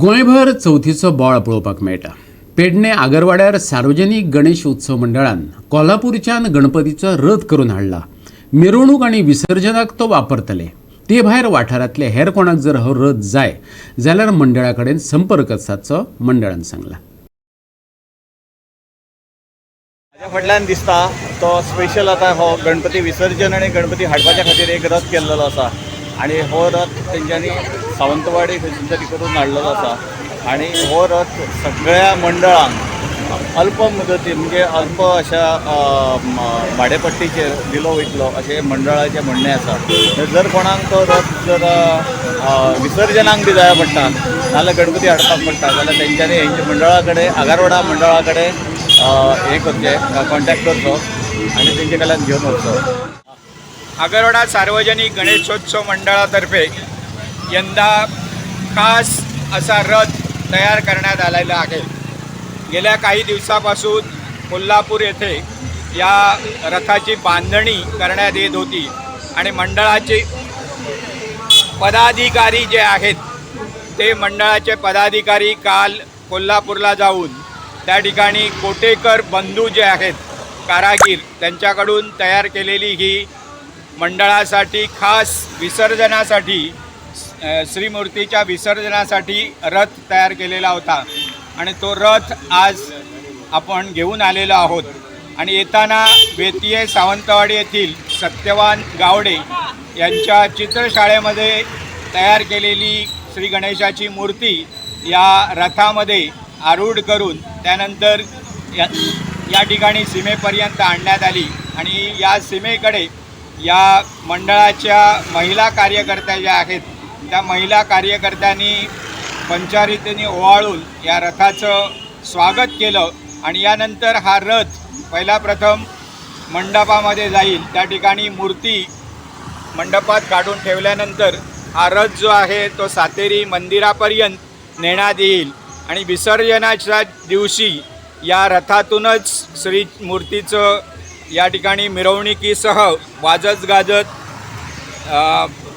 गोंयभर चवथीचो बोवाळ पळोवपाक मेळटा. पेडणे आगरवाड्यार सार्वजनीक गणेश उत्सव मंडळान कोल्हापूरच्यान गणपतीचो रथ करून हाडला. मिरवणूक आनी विसर्जनाक तो वापरतले. ते भायर वाठारांतले हेर कोणाक जर हो रथ जाय जाल्यार मंडळा कडेन संपर्क सादचो मंडळान सांगला. म्हाज्या फाटल्यान दिसता तो स्पेशल आतां हो गणपती विसर्जन आनी गणपती हाडपाच्या खातीर एक रथ केल्लो आसा आनी हो रथ तेंच्यांनी सावंतवाडी खंयसून तरी करून हाडलेलो आसा आनी हो रथ सगळ्या मंडळांक अल्प मुदती म्हणजे अल्प अशा भाडेपट्टीचेर दिलो वयतलो अशें मंडळाचें म्हणणें आसा. जर कोणाक तो रथ जर विसर्जनाक बी जाय पडटा नाजाल्यार गणपती हाडपाक पडटा जाल्यार तेंच्यांनी हेंच्या मंडळा कडेन, आगारवाडा मंडळा कडेन हें करचें, कॉन्टॅक्ट करचो आनी तेंचे कडल्यान घेवन वचचो. आगरवाडा सार्वजनिक गणेशोत्सव मंडळातर्फे यंदा खास असा रथ तयार करण्यात आलेला आहे. गेल्या काही दिवसापासून कोल्हापूर येथे या रथाची बांधणी करण्यात येत होती आणि मंडळाचे पदाधिकारी जे आहेत ते मंडळाचे पदाधिकारी काल कोल्हापूरला जाऊन त्या ठिकाणी कोटेकर बंधू जे आहेत कारागीर, त्यांच्याकडून तयार केलेली ही मंडळासाठी खास विसर्जनासाठी, श्रीमूर्तीच्या विसर्जनासाठी रथ तयार केलेला होता आणि तो रथ आज आपण घेऊन आलेलो आहोत. आणि येताना वेतीये सावंतवाडी येथील सत्यवान गावडे यांच्या चित्रशाळेमध्ये तयार केलेली श्री गणेशाची मूर्ती या रथामध्ये आरूढ करून त्यानंतर या या ठिकाणी सीमेपर्यंत आणण्यात आली. आणि या सीमेकडे या मंडळाच्या महिला कार्यकर्त्या ज्या आहेत त्या महिला कार्यकर्त्यांनी पंचारितेने ओवाळून या रथाचं स्वागत केलं. आणि यानंतर हा रथ पहिला प्रथम मंडपामध्ये जाईल. त्या ठिकाणी मूर्ती मंडपात काढून ठेवल्यानंतर हा रथ जो आहे तो सातेरी मंदिरापर्यंत नेण्यात येईल आणि विसर्जनाच्या दिवशी या रथातूनच श्री मूर्तीचं या ठिकाणी मिरवणुकीसह वाजत गाजत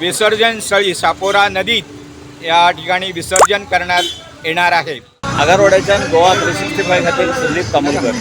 विसर्जन स्थळी सापोरा नदीत या ठिकाणी विसर्जन करण्यात येणार आहे. आगारवाड्याच्यान गोवा 365 खातीर संदीप तामुलकर.